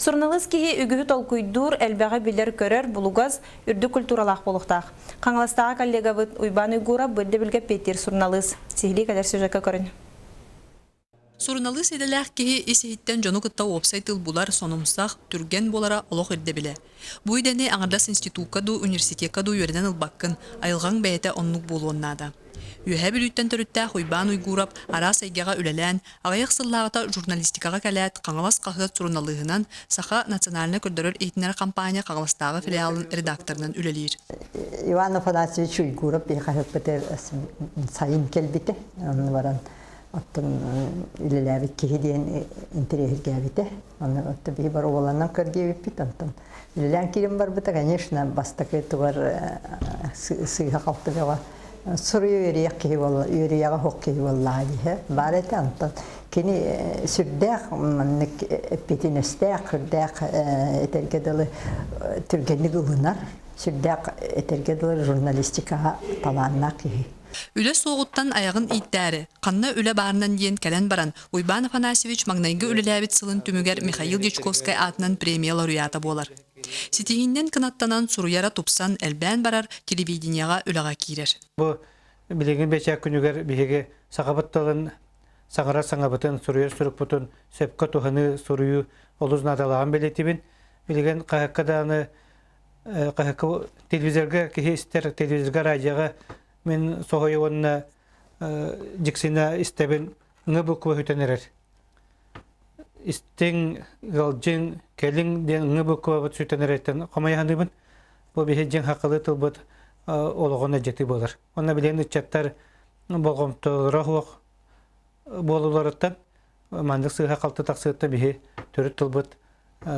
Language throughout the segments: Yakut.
Суруналыыс киһи үгүһү толкуйдуур, элбэҕи билэр-көрөр, булугас, үрдүк культуралаах буолуохтаах. Хаҥаластааҕы коллегабыт Уйбаан Уйгуурап бу ирдэбилгэ эппиэттиир суруналыыс. Сиһилии кэлэр сюжекка көрүн. Суруналыыс идэлээх киһи ис-иһиттэн дьону кытта уопсай тыл булар, сонумсах, түргэн буолара олох ирдэбилэ. Бу идэни аҥардас институкка дуу, университекка дуу үөрэнэн ылбаккын, айылҕаҥ бэйэтэ оннук буолуон наада. Үөһээ Бүлүүттэн төрүттээх Уйбаан Уйгуурап араас эйгэҕэ үлэлээн, аҕыйах сыллааҕыта журналистикаҕа кэлээт, Хаҥалас хаһыат суруналыыһынан, Саха национальнай көрдөрөр-иһитиннэрэр хампаанньа Хаҥаластааҕы филиалын редакторынан үлэлиир. Иван Афанасьевич Уйгуров биһи хаһыаппытыгар сайын кэлбитэ. Онно баран оттон үлэлээбит киһи диэн интэриэһиргээбитэ. Онно оттон биһи бар уоланан көр диэбиппит. Онтон үлэлээн киирэн барбыта, конечно, бастакы тугар сыыһа-халты бөҕө суруйу үөрүйэх киһи буолла, үөрүйэҕэ суох киһи буоллаҕа дии баар этэ. Онтон кини сүрдээх маннык эппиэтинэстээх, сүрдээх этэргэ дылы түргэнник ылынар, сүрдээх этэргэ дылы журналистикаҕа талааннаах киһи. Үлэ суоҕуттан айаҕын ииттээри, ханна үлэ баарынан диэн кэлэн баран, Уйбаан Афанасьевич маҥнайгы үлэлээбит сылын түмүгэр Михаил Дьячковскай аатынан премия лауреата буолар. Ситиһииннэн кынаттанан суруйара тупсан, элбээн барар, телевидениеҕа үлэҕэ киирэр. Бу билигин бэчээт күнүгэр биһиги сахабыт тылын саҥарар саҥабытын, суруйар сурукпутун сөпкө туһаныы, суруйуу олус наадалааҕын бэлиэтиибин. Билигин хаһыакка даҕаны хаһыакка телевизорга киһи истэр, телевизорга, радиоҕа мин соһуйа уонна дьиксинэ истэбин ҥы буква сүтэн эрэр. Истиҥ, ыалдьыҥ, кэлиҥ диэн ҥы буквабыт сүтэн эрэриттэн хомойо саныыбын. Бу биһи дьиҥ хаххалыы тылбыт олоҕун эдьэтии буолар. Онно билигин ыччаттар болҕомтолоро суох буолууларыттан маннык сыыһа-халты тахсыыттан биһи төрүт тылбыт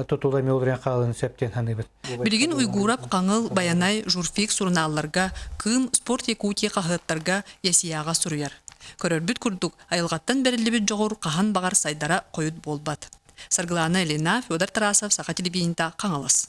тутула эмиэ уларыйан хаалыан сөп диэн саныыбын. Билигин Уйгуурап, Хаҥыл, Байанай, Журфик сурунаалларга, Кыым, Спорт Якутии хаһыаттарга, ЯСИА-ҕа суруйар. Көрөрбүт курдук, айылҕаттан бэриллибит дьоҕур хаһан баҕар сайдара хойут буолбат. Саргылаана Ильина, Федор Тарасов, Саха телевидениета, Хаҥалас.